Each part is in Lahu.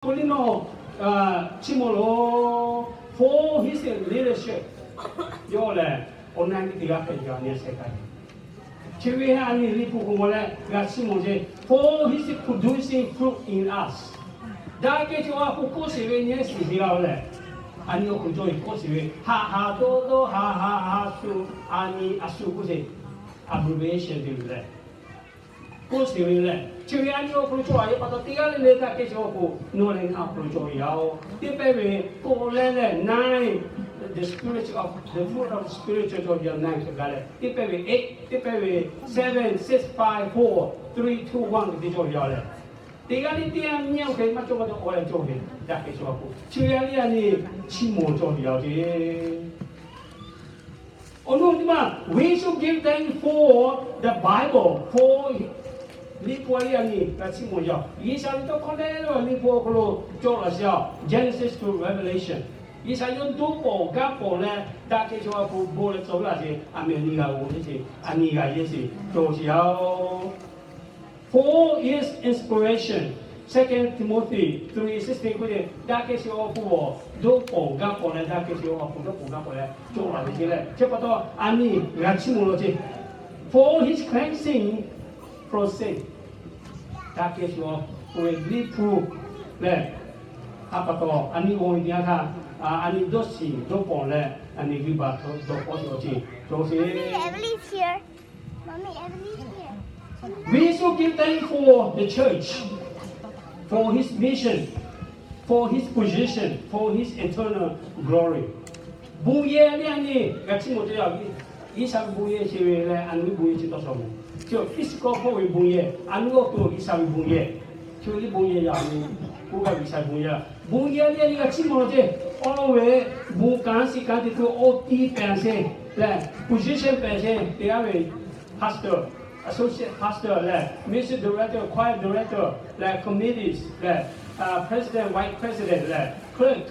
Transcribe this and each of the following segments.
K'o liꞈ nawˬ chiˇ mvuh loˬ, for his leadership. Yawˇ lehˬ awˬ na nyi teˇ g'aˇ hpehꞈ ve a nyi sheh k'ai. Chi ve a nyi liꞈ hpu k'o mawˬ leh g'a chiˇ mvuh ce, for his producing fruit in us. Daꞈ kehˬ chi awˬ ha hpu k'oˆ sheˍ ve nyi shiˍ ve a lehˬ, a nyi awˬ hk'aw lo cawˬ ve k'oˆ sheˍ ve haꞈ haꞈ dawˇ dawˇ haꞈ haꞈ haꞈ shu, a nyi a shu k'oˆ sheˍ, abbreviation te ve leh k'oˆ sheˍ ve lehˬ, chi ve a nyi awˬ hk'aw lo cawˬ a ve pa taw teˇ g'aˇ le le daꞈ kehˬ chi awˬ hk'aw nawˬ leh ngaˬ awˬ hk'aw lo cawˬ ve yoˬ. Teˇ pehˇ ve k'o leh lehˬ nine, the spirit of the fruit of the spirit cawˬ ve yoˬ. Nine cawˬ gaˇ leh teˇ pehˇ ve eight, teˇ pehˇ ve seven, six, five, four, three, two, one teˇ cawˬ ve yoˬ lehˬ, teˇ g'aˇ le teˇ g'aˇ nyi awˬ hk'e maˇ cawˬ pa taw awˬ leh cawˬ ve daꞈ kehˬ chi awˬ hk'aw lo chi ve a le a nyi chiˇ mvuh cawˬ ve yoˬ ce. Awˬ nu teˇ maˬ, we should give thanks for the Bible, for liꞈ hpu a le a nyi g'a chiˇ mvuh yaˇ. G'uiˬsha ve tawˇ hkawˇ leh liꞈ hpu awˬ hk'aw lo cawˬ laˬ sheˍ a, Genesis to Revelation. G'uiˬsha yawˇ doˆ pawˍ gaˇ pawˍ leh daꞈ kehˬ chi awˬ hk'aw lo bon leh cawˬ ve laˬ sheˍ, a nyi g'a g'aw ve sheˍ, a nyi g'a yehˇ sheˍ cawˬ sheˍ yaˇ-oˬ. For his inspiration, Second Timothy three sixteen k'oˆ ve, daꞈ kehˬ chi awˬ hk'aw lo doˆ pawˍ gaˇ pawˍ leh daꞈ kehˬ chi awˬ hk'aw lo doˆ pawˍ gaˇ pawˍ leh cawˬ laˬ ve ce leh, chi pa taw a nyi g'a chiˇ mvuh law ce. For his cleansing from sin, daꞈ kehˬ chi awˬ hk'aw lo liꞈ hpu lehˬ, a pa taw a nyi g'aw ve teˇ yanˇ htaˇ, a nyi dawˇ shiˍ dawˇ pawˍ leh a nyi g'uiˬ baˬ dawˇ k'awꞈ cawˬ ce, cawˬ sheˍ. We should give thanks for the church, for his mission, for his position, for his eternal glory. Bon yehˬ le a nyi g'a chiˇ mvuh ce yaˇ ve, G'uiˬsha ve bon yehˬ chi ve leh a nyi bon yehˬ chi tawˇ shawˍ mvuh. Chi Episcopal ve bon yehˬ, a nyi awˬ to G'uiˬsha ve bon yehˬ. Chi ve liꞈ bon yehˬ yaˇ ve, k'oˆ gaˇ ve G'uiˬsha ve bon yehˬ. Bon yehˬ le a nyi g'a chiˇ mvuh ce. Awˬ ve bon kanˉ shiˍ kanˉ te tuˬ awˬ tiˉ pehˍ sheˍ leh, position pehˍ sheˍ, teˇ g'aˇ ve pastor, associate pastor leh, mission director, choir director leh, committees leh, president, vice president leh, clerk,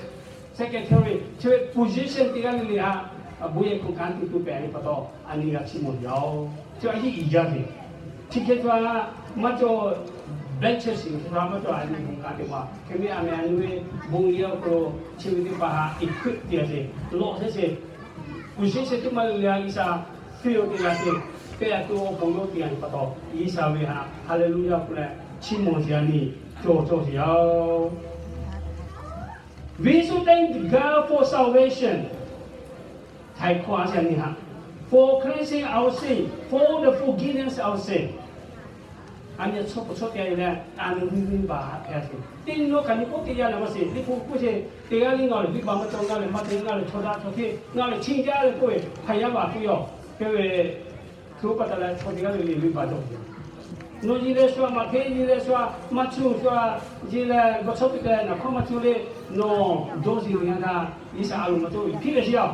secretary, chi ve position teˇ g'aˇ le le a, bon yehˬ hk'oˆ kanˉ te tuˬ pehˍ ve pa taw a nyi g'a chiˇ mvuh yaˇ-oˬ. Chi a yiˇ i jaˇ ve, chi hk'e te a maˇ cawˬ, Baptist hk'e te a maˇ cawˬ, a nyi bon kanˉ te ma hk'e ve a meh a nyi ve bon yehˬ awˬ hk'aw lo chi ve teˇ hpaˍ htaꞈ equip te a sheˍ, lawꞈ sheˍ sheˍ, position teˇ maˇ le le a G'uiˬsha fill te g'a sheˍ, pehˬ a to awˬ pon yawˇ te a ve pa taw G'uiˬsha ve htaꞈ Hallelujah k'oˆ leh chiˇ mvuh sheˍ a nyi cawˬ cawˬ sheˍ yaˇ-oˬ. We should thank God for salvation. Htaiˍ hkawˇ a shaꞈ nyi htaꞈ, for cleansing our sin, for the forgiveness of sin. A nyi chaw hpu chaw te leh a nyi venˇ venˇ baˬ hpehꞈ sheˍ. Teˇ nyi nawˉ kaꞈ nyi k'oˆ te yaˇ leh maˇ sheˍ. Liꞈ hpu k'oˆ sheˍ, teˇ g'aˇ le ngaˬ lehˬ venˇ baˬ maˇ cawˬ, ngaˬ lehˬ maˇ te, ngaˬ lehˬ chaw daꞈ chaw hteˇ, ngaˬ lehˬ chi jaˇ leh k'oˆ ve hpaˍ yaˇ baˬ k'oˆ yaˇ. Hk'e ve hk'e pa taw leh chaw teˇ g'aˇ le le venˇ baˬ cawˬ. Nawˬ ji leh shu a maꞈ hteˇ, ji leh shu a maˇ cuˇ, shu a ji leh g'aw chawˇ piˇ leh naˬ hkawˇ maˇ cuˇ le, nawˬ dawˇ sheˍ ve yanˇ htaˇ G'uiˬsha a loˍ maˇ cawˬ ve hpiˇ leh sheˍ yaˇ.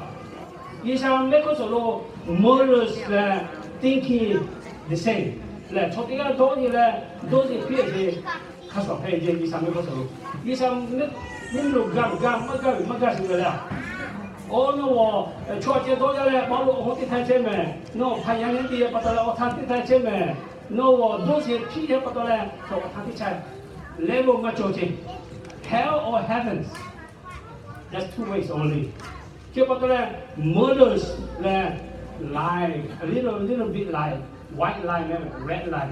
G'uiˬsha mehˆ hk'aˇ suhˍ lo murderers leh stinking the same leh chaw teˇ g'aˇ dawˇ sheˍ leh dawˇ sheˍ hpiˇ leh sheˍ. Hk'a shuˍ hpehꞈ ve G'uiˬsha mehˆ hk'aˇ suhˍ lo, G'uiˬsha mehˆ mvuhˇ miˬ lo gaˬ gaˬ maˇ gaˬ ve maˇ gaˬ sheˍ ve leh, awˬ nawˬ chaw a ceh dawˇ jaˇ leh Pawˇluꞈ awˬ hawˉ teˇ htaˇ chehˇ mehˍ. Nawˬ hpaˍ yaˇ nehˉ te pa taw leh awˬ htaˇ teˇ htaˇ chehˇ mehˍ. Nawˬ g'awˬ dawˇ sheˍ hpiˇ htaˇ pa taw leh awˬ htaˇ teˇ htaˇ level maˇ cawˬ ce. Hell or heaven, there's two ways only. Chi pa taw leh murderers leh lie, a little little bit lie, white lie meh, red lie,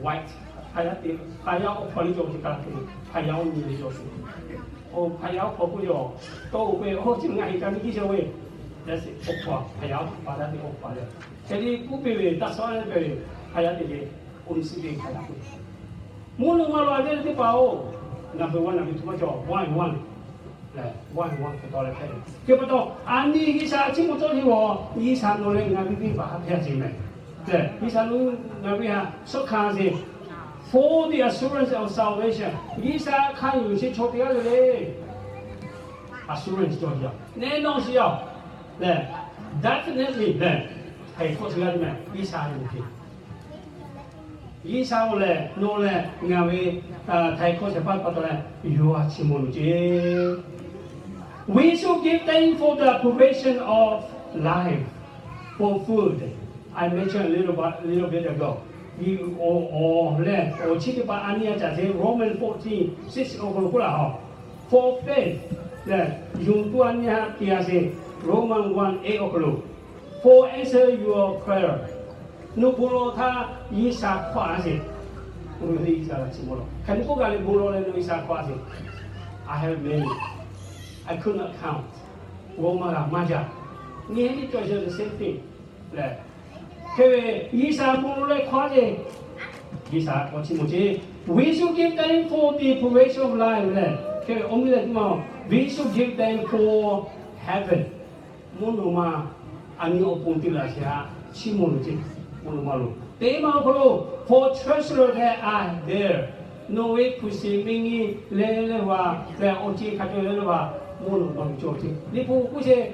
white, hpaˍ yaˇ te, hpaˍ yaˇ awˬ hpaw le cawˬ ce kaꞈ te, hpaˍ yaˇ awˬ nyi le cawˬ ce. Oˬ, hpaˍ yaˇ awˬ hpaw k'oˆ ve, tawˇ oˬ k'oˆ ve, oˇ chi ngaˬ heˍ kaꞈ nyi kiˇ sheˍ ve, leh sheˍ awˬ hpaw, hpaˍ yaˇ awˬ hpaw daꞈ te awˬ hpaw leh, hk'e le k'oˆ piˇ ve taˇ shawˉ leh pehˬ ve, hpaˍ yaˇ te le, oˇ nyi suhˉ te hpaˍ yaˇ k'oˆ ve, mvuhˇ naw ma lo a ve teˇ hpaˍ-oˬ, number one, number two maˇ cawˬ, one one leh one one hk'e taw leh hpehꞈ ve. Chi pa taw a nyi G'uiˬsha chiˇ mvuh cawˇ ve awˬ, G'uiˬsha nawˬ leh ngaˬ ve venˇ baˬ htaꞈ hpehꞈ sheˍ mehˍ. Leh G'uiˬsha nawˬ ngaˬ ve htaꞈ shawˉ hkanˍ sheˍ. For the assurance of salvation, G'uiˬsha hk'a yuˬ sheˍ chaw teˇ g'aˇ le le, assurance cawˬ sheˍ yaˇ, nehˬ nawˬ sheˍ yaˇ leh, definitely leh, hk'aˬ hk'e k'oˆ sheˍ g'aˇ le mehˍ, G'uiˬsha yuˬ sheˍ. G'uiˬsha-oˬ lehˬ, nawˬ lehˬ ngaˬ ve htaiˍ hkawˇ shehˍ hpaˇ pa taw leh yawˇ htaꞈ chiˇ mvuh loˬ ce. We should give thanks for the provision of life, for food. I mentioned a little bit, little bit ago. Awˬ, awˬ lehˬ awˬ chi teˇ hpaˍ a nyi a caˍ sheˍ, Romans fourteen six awˬ hk'aw lo k'oˆ laˇ a. For faith lehˬ, yonˍ tuˬ a nyi a te a sheˍ, Romans one eight awˬ hk'aw lo. For answer your prayer, nawˬ bon lawˬ htaˇ G'uiˬsha hkawˇ a sheˍ. G'uiˬsha hkawˇ a sheˍ, hk'aˬ hk'e k'oˆ gaˇ le, bon lawˬ leh nawˬ G'uiˬsha hkawˇ a sheˍ. I have many, I could not count. G'aw maˇ g'a maˇ jaˇ. Nyi hehˉ tiˉ cawˬ sheˍ, the same thing lehˬ. Hk'e ve G'uiˬsha bon lawˬ leh hkawˇ a sheˍ. G'uiˬsha k'awꞈ chiˇ mvuh ceˇ. We should give thanks for the preservation of life lehˬ. Hk'e ve awˬ miˇ leh teˇ maˬ, we should give thanks for heaven. Mvuhˇ naw ma a nyi awˬ pon te laꞈ sheˍ htaꞈ chiˇ mvuh lo ceˇ. Mvuhˇ naw ma lo teˇ maˬ awˬ hk'aw lo, for treasure that are there, nawˬ ve hpu shiˍ miˇ nyi leh leh va leh awˬ ceuˬ hk'a cawˬ leh leh va, mvuhˇ naw ma lo cawˬ ceˇ. Liꞈ hpu k'oˆ sheˍ,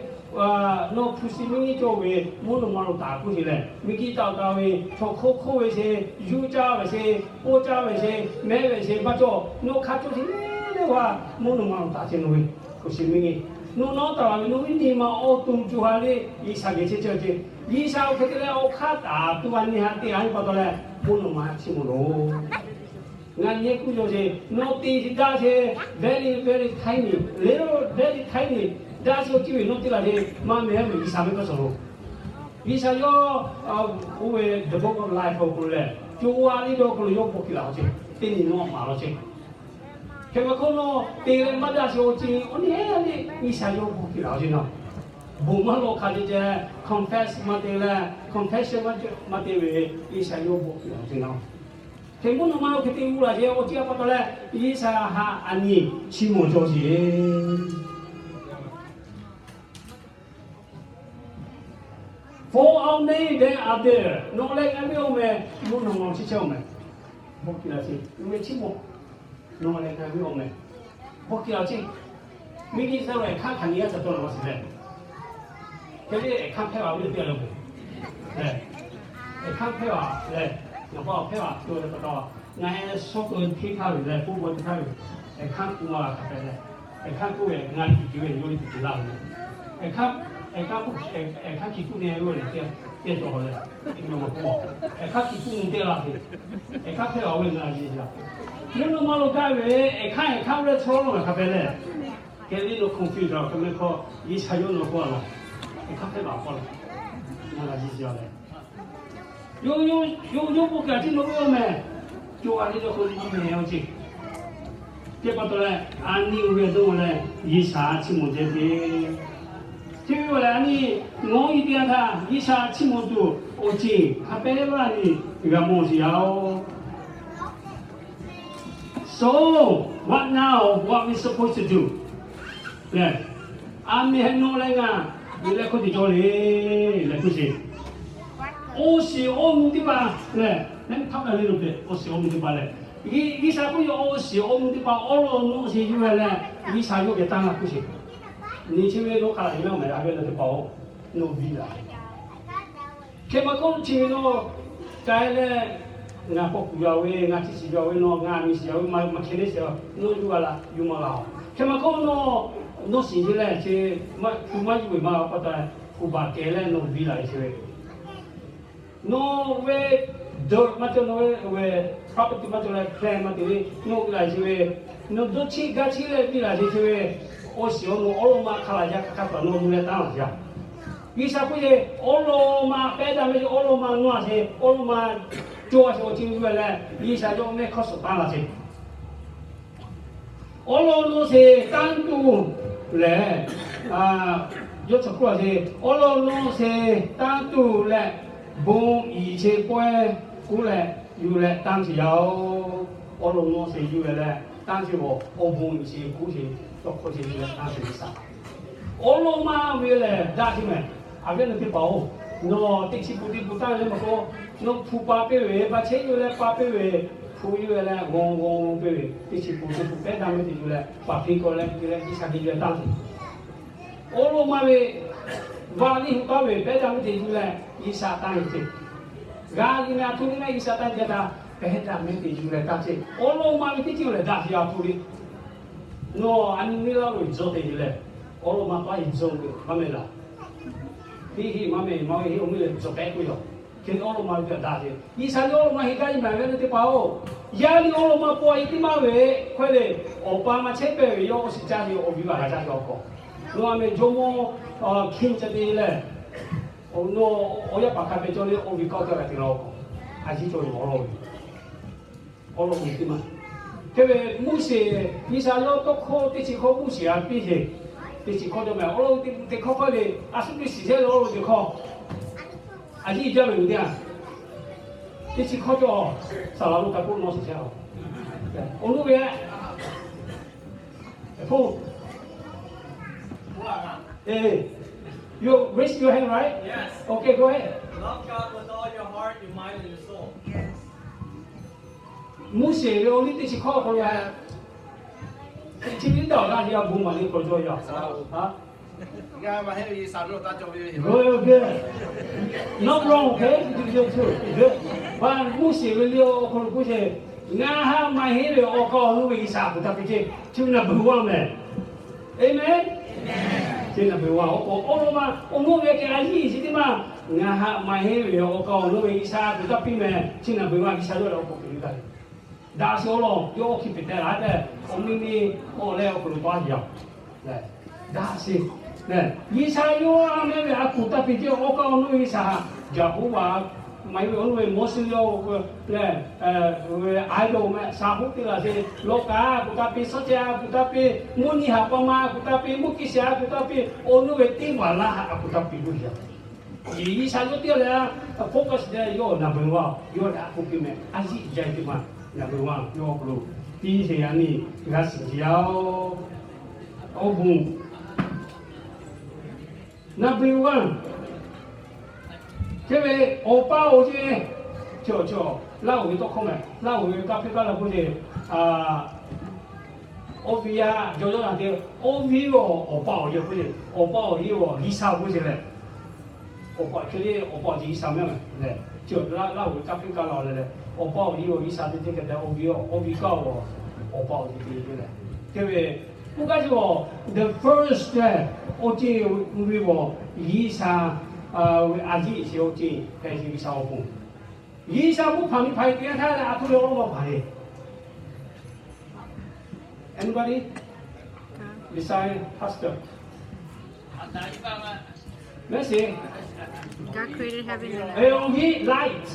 nawˬ hpu shiˍ miˇ nyi cawˬ ve mvuhˇ naw ma lo taˍ k'oˆ sheˍ lehˬ, miˬguiˬ taˍ taˍ ve chaw hk'oˆ hk'oˆ ve sheˍ, yuˇ caˇ ve sheˍ, poˇ caˇ ve sheˍ, mehˉ ve sheˍ, maˇ cawˬ. Nawˬ hk'a cawˬ sheˍ leh leh va, mvuhˇ naw ma lo taˍ ceˇ. Nawˬ ve hpu shiˍ miˇ nyi, nawˬ nawˉ taˍ ve nawˬ ve nyi ma awˬ to co ha le, G'uiˬsha geh chehˇ chehˇ ceˇ. G'uiˬsha oˇ hk'e te leh awˬ hk'aˇ taˍ tuˬ a nyi ha te a nyi pa taw leh, mvuhˇ naw ma chiˇ mvuh lo. Ngaˬ nyi kuˇ yaw sheˍ, nawˬ te daꞈ sheˍ, very very tiny, little very tiny, daꞈ sheˍ awˬ ceuˬ ve nawˬ te laꞈ sheˍ, maˇ mehˉ ve G'uiˬsha ve kaꞈ shawˍ lo. G'uiˬsha yawˇ oˇ ve the book of life awˬ hk'aw lo lehˬ, co ha le dawˇ hk'aw lo yawˇ bvuhꞈ kiˬ laˬ ceˇ. Teˇ nyi nawˬ maˍ law ceˇ. Hk'e ve hk'oˆ nawˬ te leh maˇ daꞈ sheˍ awˬ ceuˬ awˬ nyi hehˉ le, G'uiˬsha yawˇ bvuhꞈ kiˬ laˬ ceˇ. Nawˬ bon maˇ lawˬ hk'a te ceh, confess maˇ te leh, confession maˇ te ve, G'uiˬsha yawˇ bvuhꞈ kiˬ laˬ ceˇ. Hk'e mvuhˇ naw ma lo hk'e te g'uˇ laˬ sheˍ awˬ ceuˬ a pa taw leh, G'uiˬsha htaꞈ a nyi chiˇ mvuh cawˬ sheˍ. For our name that are there, nawˬ leh ngaˬ ve awˬ meh mvuhˇ naw ma lo chi chehˇ awˬ meh bvuhꞈ kiˬ laˬ sheˍ. Nawˬ ve chiˇ mvuh, nawˬ leh ngaˬ ve awˬ meh bvuhꞈ kiˬ laˬ ceˇ. Miˇ nyi saˍ laꞈ hkaˆ hkanˍ nyi a caˍ taw laˬ ma shiˍ leh, hk'e ve hkaˆ hpehˇ a ve teˇ g'aˇ le k'o, hkaˆ hpehˇ a leh, ngaˬ pa hpehˇ a ve pa taw, ngaˬ hui shawˉ keu hteˇ htaˇ ve leh k'oˆ bvuhꞈ teˇ htaˇ ve, hkaˆ k'oˆ a hk'a hpehꞈ leh, hkaˆ k'oˆ ve ngaˬ tuˬ ceuˬ ve yawˇ le tuˬ ceuˬ laˇ ve, hkaˆ, hkaˆ hkaˆ hkiˬ k'oˆ nyi ve teˇ cawˬ leh, hkaˆ hkiˬ k'oˆ nyi teˇ laˇ ve, hkaˆ hpehˇ a ve ngaˬ yeˬ yaꞈ. Mvuhˇ naw ma lo gaˇ ve hkaˆ, hkaˆ ve chaw lo hk'a hpehꞈ leh, hk'e le nawˬ confuse a hk'e mehˆ hk'aw, G'uiˬsha yawˇ nawˬ k'oˆ a laˬ, hkaˆ hpehˇ baˬ k'aw laˬ, ngaˬ g'a yeˬ yaꞈ leh, yawˇ, yawˇ bvuhꞈ kiˬ laˬ ceˇ nawˬ ve awˬ meh, co ha le dawˇ hk'aw lo maˇ meh awˬ ceuˬ. Teˇ pa taw leh, a nyi oˇ ve dawˇ leh, G'uiˬsha chiˇ mvuh ceh te. Chi ve awˬ lehˬ a nyi, ngaˬ hui teˇ g'aˇ htaꞈ G'uiˬsha chiˇ mvuh tuˬ awˬ ceuˬ hk'a pehˉ laˇ ve g'a mawˬ sheˍ yaˇ oˬ. So, what now, what we supposed to do? Lehˬ, a meh heh nawˬ leh ngaˬ ve leh hk'oˆ te cawˬ le, leh hk'oˆ sheˍ. Awˬ shiˍ awˬ nu teˇ hpaˍ lehˬ, next part a little bit, awˬ shiˍ awˬ nu teˇ hpaˍ lehˬ, G'uiˬsha k'oˆ ve awˬ shiˍ awˬ nu teˇ hpaˍ awˬ lawn nawˬ sheˍ yuˬ leh, G'uiˬsha yawˇ geh tanˇ laˇ hk'oˆ sheˍ. Nyi chi ve nawˬ hk'a laˬ ve maˇ meh a ve la teˇ hpaˍ-oˬ, nawˬ viˇ la Hk'e maˇ k'oˆ, chi ve nawˬ k'ai leh, ngaˬ k'awꞈ kuˬ yaꞈ ve, ngaˬ chi shiˍ yaꞈ ve, nawˬ ngaˬ miˬ shiˍ yaꞈ ve, maˇ maˇ hk'e le shiˍ, nawˬ yuˬ a laˇ, yuˬ maˇ g'a-oˬ. Hk'e maˇ k'oˆ, nawˬ, nawˬ shiˍ ve lehˬ, chi, hpu maˇ yuˬ ve maˇ g'a pa taw, hpu baˬ kehˬ leh nawˬ viˇ la ve chi ve, nawˬ ve diˍ maˇ cawˬ, nawˬ ve property maˇ cawˬ leh, plan maˇ te ve, nawˬ viˇ la ve chi ve, nawˬ dawˇ cheˇ gaˇ cheˇ leh viˇ la ve chi ve, awˬ shiˍ awˬ nu awˬ lawn ma hk'a laˬ yaˇ hk'a hk'a pa nawˬ yuˬ leh tanˇ la yaˇ. G'uiˬsha k'oˆ ve, awˬ lawn ma pehˉ daꞈ ve, awˬ lawn ma nawˬ a sheˍ, awˬ lawn ma cawˬ a sheˍ, awˬ ceuˬ yuˬ leh, G'uiˬsha yawˇ mehˆ hk'awˇ suhˍ tanˇ la sheˍ. Awˬ lawn nawˬ sheˍ tanˇ tuˬ lehˬ, yawˇ chi hk'oˆ a sheˍ, awˬ lawn nawˬ sheˍ tanˇ tuˬ leh, bon iˍ che pawehˇ kuˉ leh yuˬ leh tanˇ sheˍ yaˇ-oˬ. Awˬ lawn nawˬ sheˍ yuˬ leh tanˇ sheˍ-oˬ, awˬ bon iˍ che kuˉ sheˍ, tawˇ hkawˇ sheˍ yuˬ leh tanˇ sheˍ ve saˍ. Awˬ lawn ma ve lehˬ daꞈ sheˍ mehˍ. A ve nawˬ teˇ hpaˍ-oˬ, nawˬ teˇ chi pun teˇ pun tanˇ leh maˇ k'o, nawˬ hpu pa piˇ ve, pa chehˇ yuˬ leh pa piˇ ve, hpu yuˬ leh g'aw g'aw piˇ ve, teˇ chi pun teˇ pun pehˉ daꞈ ve te yuˬ leh paˍ hpiˇ k'awꞈ leh te leh G'uiˬsha geh yuˬ leh tanˇ sheˍ. Awˬ lawn ma ve vaꞈ liˇ hu taˍ ve pehˉ daꞈ ve te yuˬ leh G'uiˬsha tanˇ sheˍ. G'a liˇ meh a htoꞈ le meh G'uiˬsha tanˇ jaˇ htaˇ, pehˉ daꞈ ve te yuˬ leh tanˇ sheˍ. Awˬ lawn ma ve teˇ ceuˬ lehˬ daꞈ sheˍ a htoꞈ le. Nawˬ a nyi miˇ laˇ lo iˍ tzuhˇ te yuˬ leh, awˬ lawn ma paˉ iˍ tzuhˇ ve maˇ meh laˬ. Hiˆ hiˆ maˇ meh, maˇ ve hiˆ awˬ miˇ lehˬ tzuhˇ pehˉ k'oˆ yaˬ. Hk'e awˬ lawn ma ve daꞈ ve, G'uiˬsha ve awˬ lawn ma heˆ gaˇ ve maˍ ve teˇ hpaˍ-oˬ, yaˇ ve awˬ lawn ma paw e teˇ maˇ ve hk'e le, awˬ pa ma chehˇ pehˇ ve yawˇ awˬ shiˍ caˇ ve awˬ viˉ vaˬ g'a caˇ ve awˬ hk'aw, nawˬ a meh jawˇmawˇ hkiˇ ca te leh, awˬ nawˬ awˬ yaˇ paˍ hk'a pehꞈ cawˬ le, awˬ viˉ kawˆ ca g'a te la awˬ hk'aw, a ciˉ cawˬ ve awˬ lawn ve awˬ lawn ve teˇ maˇ. Hk'e ve Moˉseˍ, G'uiˬsha yawˇ tawˇ hkawˇ teˇ chi hkawˇ Moˉseˍ a piˇ sheˍ, teˇ chi hkawˇ cawˬ meh awˬ lawn teˇ hkawˇ hkawˇ le, a shu piˇ shiˍ chehˇ ve awˬ lawn teˇ hkawˇ, a ciˉ jaˇ ve teˇ yanˇ, teˇ chi hkawˇ cawˬ, saˍ laˍ lo ka k'oˆ nawˇ shiˍ chehˇ a. Awˬ lawn ve, you raise your hand, right? Okay, go ahead. Moˉseˍ ve awˬ liˇ teˇ chi hkawˇ hk'aw lo, chi ve daꞈ g'a ve a bon maˍ le k'awꞈ cawˬ yaˇ. Not wrong, okay? Good. Moˉseˍ ve liˇ awˬ hk'aw lo k'oˆ sheˍ, ngaˬ haꞈ maˇ heˆ ve awˬ kaˍ awˬ nu ve G'uiˬsha kuˬ taˇ piˇ ceˇ, chi ve number one meh. Amen. Chi number one awˬ k'o awˬ lawn ma awˬ lawn ve kehˬ a yiˇ chi teˇ maˇ, ngaˬ haꞈ maˇ heˆ ve awˬ kaˍ awˬ nu ve G'uiˬsha kuˬ taˇ piˇ meh, chi number one G'uiˬsha yawˇ leh awˬ k'o keˬ ve gaˇ ve daꞈ sheˍ awˬ lawn yawˇ awˬ hkiˇ piˍ teh laˬ tehꞈ, awˬ miˇ miˇ awˬ leh awˬ hk'aw lo paˇ yaꞈ. Daꞈ sheˍ. G'uiˬsha yawˇ a meh ve a kuˬ taˇ piˇ ceˇ, awˬ kaˍ awˬ nu G'uiˬsha, Jehˍhoˆvaˍ, maˇ heˆ ve awˬ nu ve mawˇ suh yawˇ leh, idol meh shaˍ hoˉ teˇ g'aˇ sheˍ, lawˬ kaꞈ a kuˬ taˇ piˇ, suhˉ ceh a kuˬ taˇ piˇ, mvuhˇ nyi haˍ pa ma a kuˬ taˇ piˇ, mvuhˇ kiˇ shiˍ a kuˬ taˇ piˇ, awˬ nu ve teˇ maˬ laˇ a kuˬ taˇ piˇ g'uˇ yaꞈ. G'uiˬsha yawˇ teˇ g'aˇ leh focus leh yawˇ number one, yawˇ leh a kuˬ piˇ meh, a yiˇ jaˇ teˇ maˬ number one yawˇ hk'aw lo piˇ sheˍ yaꞈ nyi g'a shiˍ yaˇ-oˬ. Awˬ bon number one. Hk'e ve awˬ pa awˬ e, cawˬ cawˬ Laˇ huˍ ve tawˇ hkawˇ meh, Laˇ huˍ ve kaˇ piˇ kaˇ la k'oˆ ve, awˬ viˉ yaˇ jawˇ jawˇ na te, awˬ viˉ awˬ pa awˬ e k'oˆ ve, awˬ pa awˬ e awˬ G'uiˬsha k'oˆ ve leh, awˬ pa hk'e le awˬ pa awˬ e G'uiˬsha meh leh, cawˬ Laˇ huˍ ve kaˇ piˇ kaˇ la leh, awˬ pa awˬ e awˬ G'uiˬsha te te hk'e te, awˬ viˉ awˬ viˉ kaˇ awˬ, awˬ pa awˬ e te te leh, hk'e ve k'oˆ kaˇ ve, the first leh awˬ ceuˬ ve awˬ G'uiˬsha ve a yiˇ sheˍ awˬ ceuˬ hk'e G'uiˬsha awˬ pon, G'uiˬsha mvuhˇ hpanˍ miˬ hpanˍ ve teˇ yanˇ htaˇ leh a htoꞈ ve awˬ lawn ma hpanˍ le. Anybody? Beside pastor. Mehˆ shiˍ. God created heaven and earth. Awˬ viˉ light.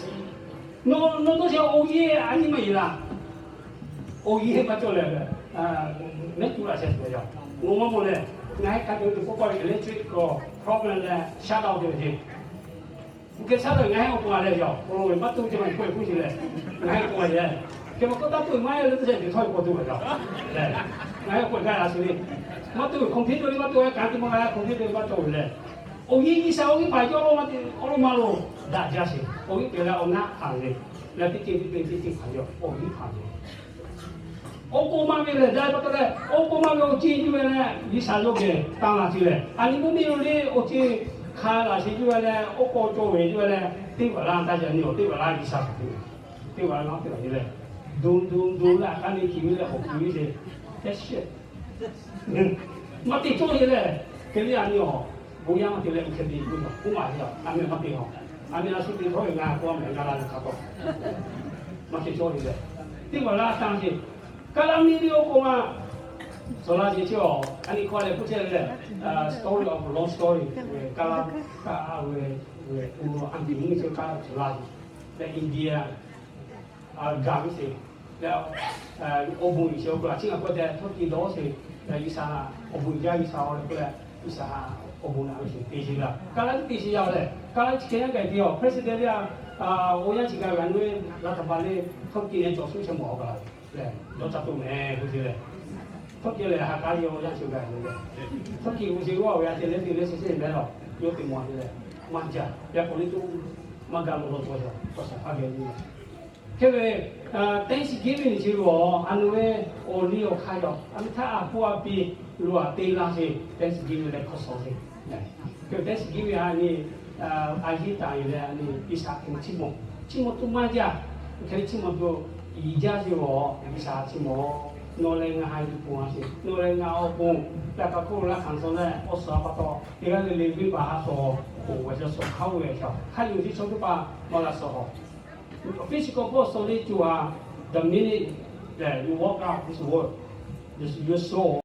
Nawˬ, nawˬ to sheˍ awˬ viˉ a nyi maˇ yeˬ laˇ. Awˬ viˉ maˇ cawˬ leh, mehˆ tuˬ laꞈ sheh tuˬ yaˇ. Nawˬ maˇ mawˬ leh, ngaˬ hui hk'a dehꞈ ve teˇ pawˆ pawˆ electric problem leh shutdown te ve ce. G'uˇ kehˬ shaˉ daꞈ ngaˬ hui awˬ pon a leh yaˇ, awˬ lawn ve maˇ tuˬ ce maˇ k'oˆ ve k'oˆ ce leh, ngaˬ hui k'oˆ a leh, kehˬ ma k'oˆ taˇ tuˬ maˇ e leh teˇ ceuˬ teˇ htawˇ ve k'awꞈ tuˬ ve yaˇ. Ngaˬ hui k'oˆ gaˇ la sheˍ le. Maˇ tuˬ ve computer ve maˇ tuˬ ve kanˉ te maˇ g'a, computer ve maˇ cawˬ ve leh, awˬ viˉ G'uiˬsha awˬ viˉ hpanˍ cawˬ, awˬ lawn ma lo daꞈ jaˇ sheˍ. Awˬ viˉ te leh awˬ naˆ hpanˍ ve, leh teˇ ceuˬ teˇ ceuˬ teˇ ceuˬ hpanˍ ve awˬ viˉ hpanˍ ve Oˇ k'oˆ maˇ ve lehˬ, daꞈ pa taw leh, oˇ k'oˆ maˇ ve awˬ ceuˬ juˇ ve leh, G'uiˬsha yawˇ geh tanˇ la ce leh, a nyi mvuhˇ miˬ lo le awˬ ceuˬ hk'a laꞈ sheˍ juˇ ve leh, oˇ k'aw cawˬ ve juˇ ve leh, teˇ g'aˇ laˇ taˇ ca nyi awˬ teˇ g'aˇ laˇ G'uiˬsha hk'aˬ te ve, teˇ g'aˇ laˇ teˇ g'aˇ nyi leh, dun dun dun leh a k'aˉ ne kiˬ ve leh awˬ kiˬ ve ce, teˇ shehˆ maˇ te cawˇ le leh, hk'e le a nyi awˬ bon yaˇ maˇ te leh, hk'e te k'oˆ ve k'oˆ maˇ ve a, a meh maˇ te a, a meh a shu te htawˇ ve ngaˬ k'oˆ a meh ngaˬ la ve hk'a taw maˇ te cawˇ le leh, teˇ g'aˇ laˇ tanˇ ce. Kaˇ laˇ miˇ ve oˇ k'o ma, Sawˍ laˇ ce ce a, a nyi hkawˇ leh k'oˆ chehˇ ve leh, story of long story, kaˇ laˇ, kaˇ ve, ve u a nyi mvuhˇ miˬ ce kaˇ Sawˍ laˇ ce, leh India gaˬ ve ce, leh awˬ bon uiˍ ce awˬ hk'aw lo a ciˉ ngaˬ k'oˆ tehꞈ htawˇ kiˇ dawˇ ce, leh G'uiˬsha awˬ bon uiˍ jaˇ G'uiˬsha a leh k'oˆ leh, G'uiˬsha awˬ bon naꞈ ve ce te ce la. Kaˇ laˇ tiˉ te ce yaˇ leh, kaˇ laˇ chi hk'e yaˇ gaˬ te a, president leh, awˬ yanˇ chi gaˬ ve a nu ve, laˇ htaꞈ pa leh, htawˇ kiˇ neh cawˬ suhˉ chehˇ mawˬ a kaꞈ la. Lehˬ, dawˇ ca toˆ meh k'oˆ ce leh, htawˇ kiˇ lehˬ ha k'aˉ ve awˬ yanˇ chi gaˬ ve lehˬ, htawˇ kiˇ k'oˆ ce g'aˇ ve a te leh te leh sheh sheh meh lawˬ, yawˇ te mawˬ te leh, maˇ jaˇ, yaˇ k'o le toˆ, maˇ gaˇ mawˬ lawˬ tawˬ yaꞈ, tawˇ shaˍ hpaˇ geh nyi leh. Hk'e ve, Thanksgiving chi ve a, a nu ve awˬ liˇ awˬ hk'aˇ yaꞈ, a nu htaˇ a hpu a pi lo a te laˇ ce, Thanksgiving leh hkawˇ shawˍ ve. Hk'e Thanksgiving a nyi, a yiˇ taˍ ve leh a nyi G'uiˬsha hk'e chiˇ mawˬ, chiˇ mawˬ tuˬ maˇ jaˇ, hk'e chiˇ mawˬ tuˬ yiˍ jaˇ ce a, G'uiˬsha chiˇ mawˬ Nawˬ lehˬ ngaˬ ha yuˬ ponˬ a sheˍ. Nawˬ lehˬ ngaˬ awˬ ponˬ. Yaꞈ hk'aˇ k'oˆ laˇ hkanˍ suh leh awˬ suhˍ a pa taw teˇ g'aˇ le le venˇ baˆ ha hk'aw k'oˍ g'a ca suhˍ hk'aˇ ve a shaˍ hk'a yuˬ tiˉ chaw teˇ hpaˍ maˇ g'a suhˍ hawˬ. Physical body suh le co a, the minute that you walk out this world, you show